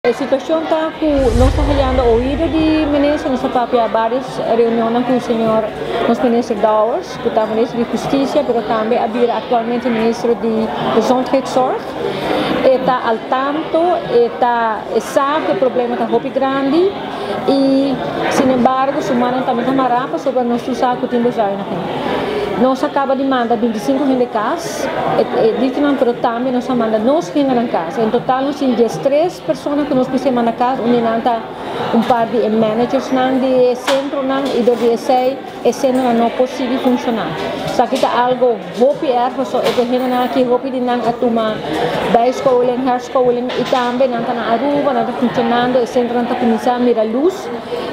E situacion ta cu nos ta hayando oido di minister, nos a papia varios reunionnan cu señor nos minister Dowers, cu ta minister di Husticia, pero tambe a bira actualmente minister di Gezondheidszorg. E ta al tanto, e ta e sa cu e problema ta hopi grandi y sinembargo su mannan tambe ta mara pasobra nos tur sa cu tin bezuiniging. Nos a caba di manda 25 hende cas, e dichonan, pero tambe nos a manda nos hendenan cas. En total nos tin 13 persona cu nos mester manda cas, unda nan ta un par di e managersnan di e centronan y door di esey e centronan no por sigui funciona. Esaki ta algo hopi erg, pasobra e hendenan aki hopi di nan a tuma bijscholing, herscholing y tambe nan ta na Aruba, nan ta funcionando, e centronan ta cuminsa mira luz,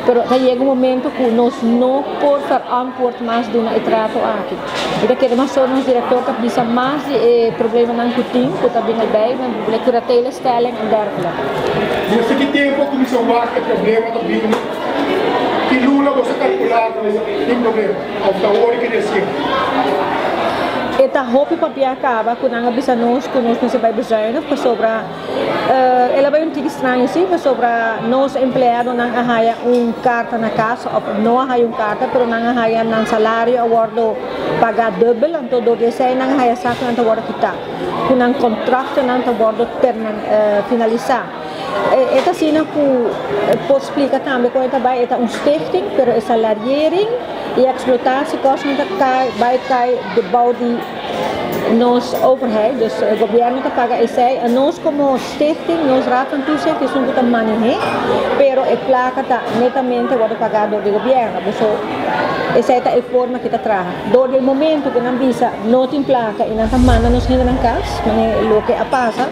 pero ta yega un momento cu nos no por verantwoord mas duna e trato aki. Mi ta kere mas nos director ta bisa mas di e problemanan cu tin, cu ta bin erbij, met curatelestelling en dergelijke. Desde ki tempo cuminsa wak e problema ta bin? Ki luna bo a calcula cu tin problema? Of ta ora cu recien? E ta hopi papia caba cu nan a bisa nos cu nos mester bay bezuinig pasobra el a bay un tiki straño si, pasobra nos empleadonan a haya un carta na cas of no a haya un carta, pero nan a haya nan salario a wordo paga dubbel, anto door di esey nan a haya sa cu nan ta wordo kita, cu nan contractonan ta wordo finalisa. E ta asina cu por splica tambe con e ta bay, e ta un stichting, pero e salariering y exploitatiekosten ta cay, bay cay de bou di nos overheid, dus e gobierno ta paga esey, en nos como stichting, nos raad van toezicht is un cu ta manehe, pero e placa ta netamente wordo paga door di gobierno, dus esey ta e forma cu ta traha. Door di momento cu nan bisa no tin placa y nan ta manda nos hende nan cas, manera loke a pasa,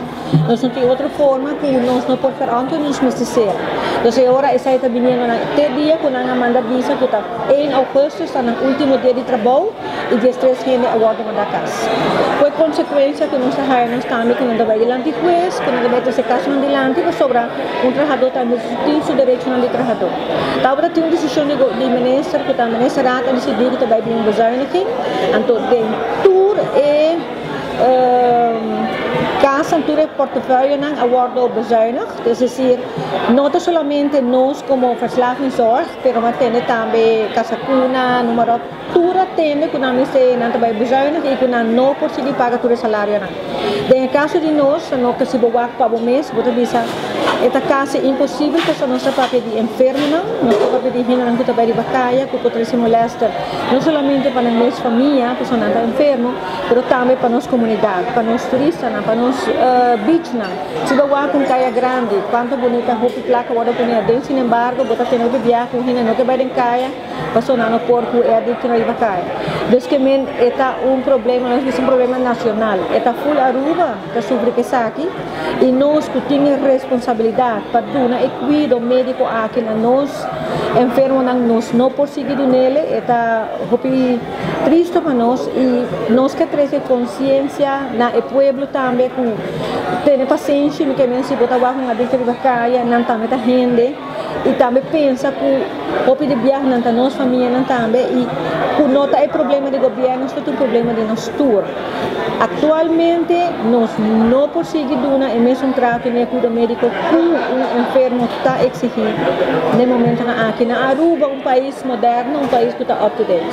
nos no tin otro forma cu nos no por verantwoord, nos mester cera. Dus e ora esey ta biniendo na te dia cu nan a manda bisa cu ta 1 augustus ta nan ultimo dia di trabou y 13 hende a wordo manda cas. Cu e consecuencia cu nos ta haya nos tambe cu nan ta bay dilanti huez, cu nan ta bay trece casonan dilanti pasobra un trahador tambe tin su derechonan di trahador. Tabata tin un decision di minister cu ta minister raad a decidi cu ta bay bin un bezuiniging, anto den tur e casa, tur e portefeuillenan a wordo bezuinigd, es decir, no ta solamente nos como verslavingszorg, pero ma tende tambe Casa Cuna, noem maar op, tur a tende cu nan mester nan ta bay bezuinig y cu nan no por sigui paga tur e salarionan. Den e caso di nos, no cu si bo wak pa bo mes, bo ta bisa, e ta casi imposibel pasobra nos ta papia di enfermonan, nos ta papia di hendenan cu ta bay riba caya, cu por trece molester, no solamente pa nan mes famia, pasobra nan ta enfermo, pero tambe pa nos comunidad, pa nos turistanan, pa nos beachnan. Si bo wak un caya grandi, cuanto bunita hopi placa wordo pone aden, sin embargo, bo ta tene hopi biaha cu hende no ke bay den caya, pasobra nan no por cu e adicto riba caya. Dus ke men e ta un problema, nos bisa un problema nacional. E ta full Aruba ta sufri cu esaki y nos cu tin e responsabilidad pa duna e cuido medico aki na nos enfermonan, nos no por sigui dunele. E ta hopi tristo pa nos y nos ke trece conciencia na e pueblo tambe cu tene paciencia, mi ke men si bo ta wak un adicto riba caya, nan tambe ta hende y tambe pensa cu hopi di biaha nan ta nos familianan tambe y cu no ta e problema di gobierno, sino ta un problema di nos tur. Actualmente nos no por sigui duna e mesun trato ni e cuido medico cu un enfermo ta exigi na e momentonan aki na Aruba, un pais moderno, un pais cu ta up to date.